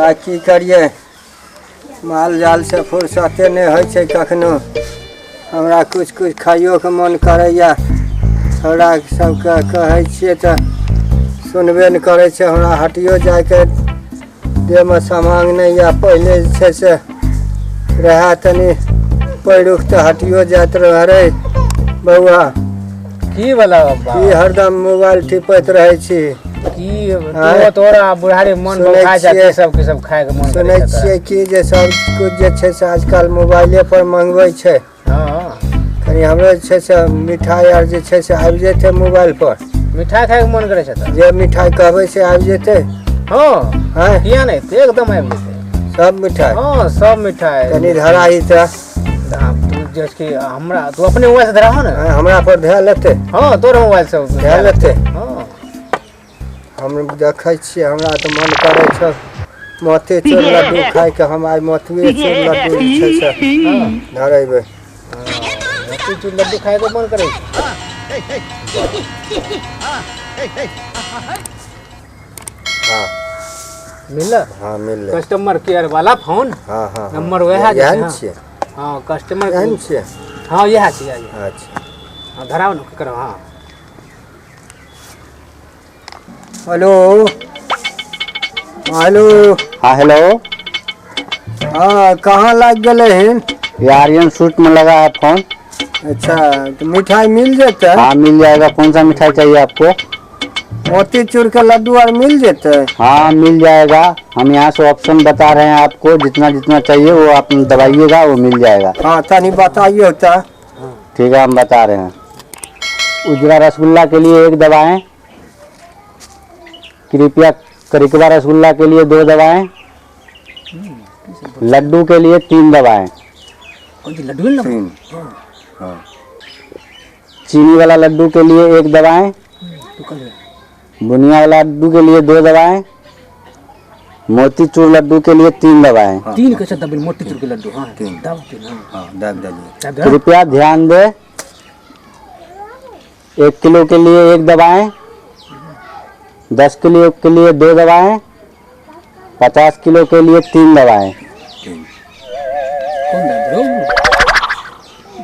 आ की करियै, माल जाल से फुर्सते नहि होइ छै कखनो। हमरा किछु किछु खाइयोके मन करैया, हमरा सबके कहै छियै तऽ सुनबे नहि करै छै। हमरा हटियो जाइके देहमे समांग नहि यऽ। पहिले जे छै से रहए तनी पैरुख तऽ हटियो जाइत रहै। रे बौआ, की वाला बाबा? की हरदम मोबाइल टिपैत रहै छी? की तो तोरा बुढ़ारी मन सुनै बौखा जाय छियै। सब के सब खाय के मन सुनै करै छै। छियै कि जे सब किछु जे छै से आजकल मोबाइले पर मंगबै छै। हँ। कनि हमरो जे छै से मिठाइ आर जे छै से आबि जेतै मोबाइल पर। मिठाइ खाय के मन करै छै तऽ जे मिठाइ कहबै से आबि जेतै? हँ। हँ। किया नहि, एकदम आबि जेतै। सब मिठाइ? हँ, सब मिठाइ। कनि धराही तऽ। तू जे कि हमरा तू अपने मोबाइल से धराहो ने। आँय, हमरा पर धए लेतै? हँ, तोर मोबाइल से धए लेतै। हँ। हम देखै छियै, हमरा तऽ मन करै छै मोतीचूर लड्डू खायके। हम आइ मोतिएचूर लड्डू जे छै से धरेबै। मोतीचूर लड्डू खायके मन करै छै? हँ। मिलल? हँ, मिललै। कस्टमर केयर वाला फोन। हँ हँ। नंबर वएह जे इएह छै, ने हँ। छियै? हँ, कस्टमर इएह ने छियै? हँ, इएह छियै, इएह। अच्छा। हँ, धराउ ने ककरो। हँ। Hello, hello. हाँ, हेलो। हाँ, कहाँ लागि गेलै हन? ये आर्यन सूट में लगा है फोन। अच्छा, तऽ मिठाइ मिल जेतै? हाँ, मिल जाएगा। कौन सा मिठाई चाहिए आपको? मोतीचूर के लड्डू आर मिल जेतै? हाँ, मिल जाएगा। हम यहाँ से ऑप्शन बता रहे हैं आपको, जितना जितना चाहिए वो आप दबाइएगा, वो मिल जाएगा। हँ, तनी बताइयो तऽ। ठीक है, हम बता रहे हैं। उजला रसगुल्ला के लिए एक दबाएं कृपया। करिकवा रसगुल्ला के लिए दो दबाएं। लड्डू के लिए तीन दबाएं। कौन सी लड्डू ने? तीन, हँ। चीनी वाला लड्डू के लिए एक दबाएं। बुनिया वाला लड्डू के लिए दो दबाएं। मोतीचूर लड्डू के लिए तीन दबाएं। तीन कैसे दबिल मोतीचूर के लड्डू? हाँ। तीन। दब तीन, हाँ। हँ, दाबि देलियै। दब दे। कृपया ध्यान दे, 1 किलो के लिए एक दबाएं, 10 किलो के लिए दो दबाएं, 50 किलो के लिए तीन दबाएं। तीन। कौन दब देलो?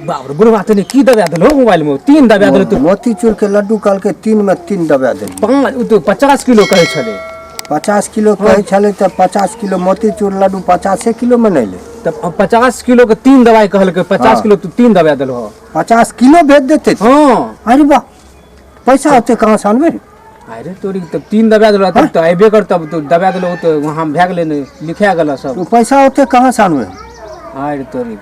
बाप रे, बुढ़वा तने की दबा देलो मोबाइल में? तीन दबा देलो तू। मोतीचूर के लड्डू कहलकै, तीन में तीन दबा देलियै। पाँच, उ तो 50 किलो कहै छलै। 50 किलो कहै छलै तऽ 50 किलो मोतीचूर लड्डू 50 किलो मे नहि लै। तब 50 किलो के तीन दवाई कहलकै, 50 हाँ। किलो तू तीन दबा देलो। 50 किलो भेज देतै? हाँ। अरे वाह, पैसा ओते कहाँ से आनबै रे? अरे तोरी, तब तीन दबा देलो तब तो अयबे कर। तब तो दबा देलो तो वहाँ भए गेलै ने, लिखा गेल सब। तू पैसा ओते कहाँ से आनबै? अरे तोरी।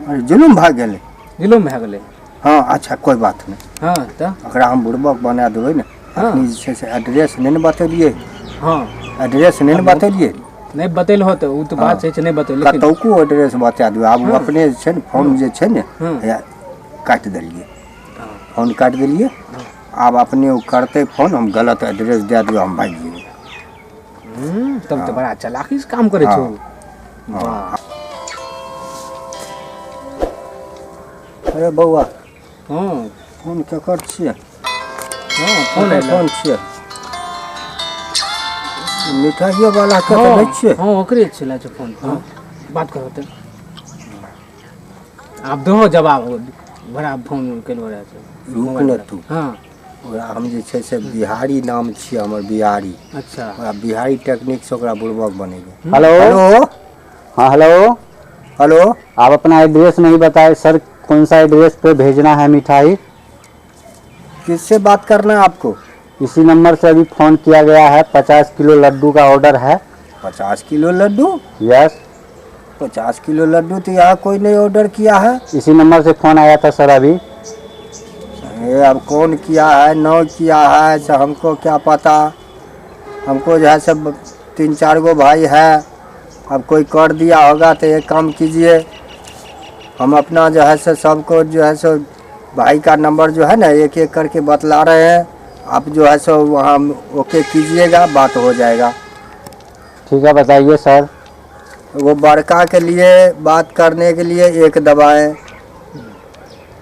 अरे, जुलुम भए गेलै। जुलुम भए गेलै। हँ, अच्छा, कोइ बात नहि। हँ तऽ। ओकरा हम बुड़बक बना देबै ने। हाँ। अखनी जे छै से एड्रेस नहि ने बतेलियै। हँ। एड्रेस नहि ने बतेलियै। नहि बतेलहो तऽ ओ तऽ बात छै, नहि बतेल लेकिन कतौको एड्रेस बता देबै। आब ओ अपने जे छै ने फोन जे छै ने हँ। हैया काटि देलियै, फोन काटि देलियै। आब अपने ओ करतै फोन, हम गलत एड्रेस दए देबै, हम भागि जेबै। तब तऽ बड़ा चालाकी से काम करै छौ। वाह। अरे बौआ। हँ। फोन केकर छियै? हँ, फोन केकर आयल। फोन छियै? मिठाइयो वाला के तऽ नहि छियै? हँ, ओकरे छलै छै फोन। हँ, बात करो तऽ। आब दहो जवाब, बड़ा फोन केलो रहै छै। रुक ने तू। हँ। ओकरा हम जे छै से बिहारी नाम छियै हमर, बिहारी। अच्छा। ओकरा बिहारी टेक्निक से ओकरा बुड़बक बनेबै। हेलो। हेलो। हाँ, हेलो। हेलो। आप अपना एड्रेस नहीं बताए सर, कौन सा एड्रेस पे भेजना है मिठाई? किससे बात करना है आपको? इसी नंबर से अभी फोन किया गया है, 50 किलो लड्डू का ऑर्डर है। 50 किलो लड्डू? यस। 50 किलो लड्डू तो यहाँ कोई नहीं ऑर्डर किया है। इसी नंबर से फोन आया था सर अभी। ये अब कौन किया है, न किया है, से हमको क्या पता। हमको जो है सब तीन चार गो भाई है, अब कोई कर दिया होगा। तो एक काम कीजिए, हम अपना जो है से सबको जो है सो भाई का नंबर जो है ना एक एक करके बतला रहे हैं। आप जो है सो वहाँ ओके कीजिएगा, बात हो जाएगा। ठीक है, बताइए सर। वो बड़का के लिए बात करने के लिए एक दबाएं,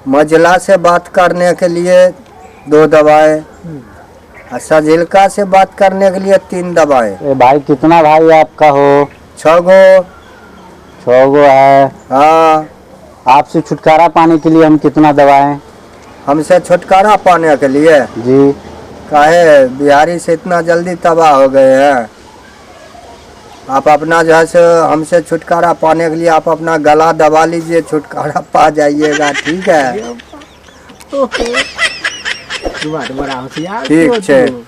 मझला से बात करने के लिए दो दबाएं, आ सझिलका से बात करने के लिए 3 दबाए। ए भाई कितना भाई आपका हो? 6 गो। 6 गो है। हाँ। आपसे छुटकारा पाने के लिए हम कितना दबाएं? हमसे छुटकारा पाने के लिए? जी। काहे बिहारी से इतना जल्दी तबाह हो गए हैं आप? अपना जो है सो हमसे छुटकारा पाने के लिए आप अपना गला दबा लीजिए, छुटकारा पा जाइएगा। ठीक है? बुढ़वा तऽ बड़ा होशियार ठीक छौ छै। तू।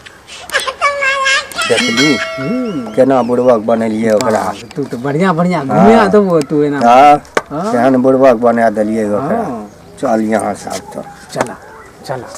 देखली केना बुड़बक बनेलियै ओकरा। तू तऽ बढ़िया बढ़िया घुमिया देबो तू एना। हाँ, हाँ। केहन बुड़बक बना देलियै ओकरा। हाँ। चल यहाँ से आब तो। चला चला।